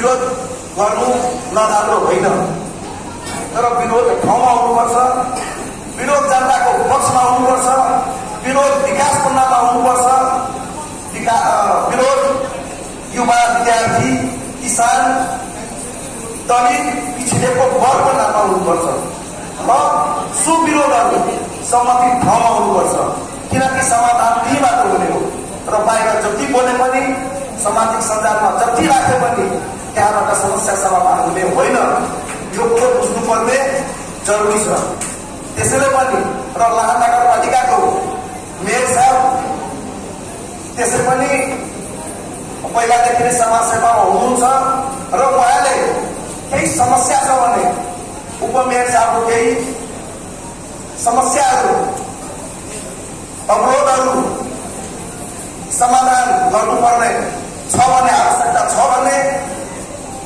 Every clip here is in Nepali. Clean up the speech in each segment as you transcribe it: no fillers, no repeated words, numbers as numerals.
विरोध गर्नु नराम्रो होइन, तर विरोध ठाउँमा हुनुपर्छ, विरोध जनताको पक्षमा हुनुपर्छ, विरोध विकासको नाममा हुनुपर्छ, विरोध युवा विद्यार्थी किसान दलित पिछडिएको वर्गको नाममा हुनुपर्छ र सुविरोधहरू सहमति ठाउँमा हुनुपर्छ, किनकि समाधान त्यहीबाट हुने हो। र बाहिर जति बोले पनि सामाजिक सञ्जालमा जति राखे पनि त्यहाँबाट समस्या समाधान हुने होइन, यो कुरो बुझ्नुपर्ने जरुरी छ। त्यसैले पनि र लाहा नगरपालिकाको मेयर साहब त्यसै पनि पहिलादेखि नै समाजसेवामा हुनुहुन्छ र उहाँले केही समस्या छ भने उपमेयर साहबको केही समस्याहरू अवरोधहरू समाधान गर्नुपर्ने छ भने आवश्यकता छ भने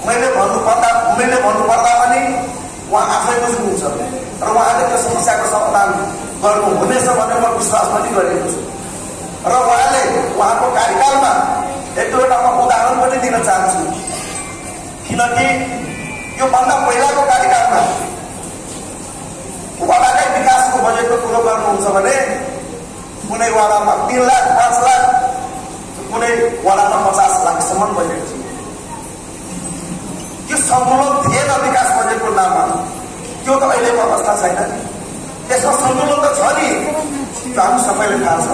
मैले भन्नुपर्दा पनि उहाँ आफै बुझ्नुहुन्छ र उहाँले त्यो समस्याको समाधान गर्नुहुनेछ भन्ने म विश्वास पनि गरेको छु। र उहाँले उहाँको कार्यकालमा एक दुईवटा म उदाहरण पनि दिन चाहन्छु, किनकि यो भन्दा पहिलाको कार्यकालमा वडाकै विकासको बजेटको कुरो गर्नुहुन्छ भने कुनै वडामा 3 लाख 5 लाख, कुनै वडामा 50 लाखसम्म बजेट थियो। त्यो सन्तुलन थिएन विकास बजेटको नाममा, त्यो त अहिलेको अवस्था छैन। त्यसमा सन्तुलन त छ नि, त्यो हामी सबैले थाहा छ।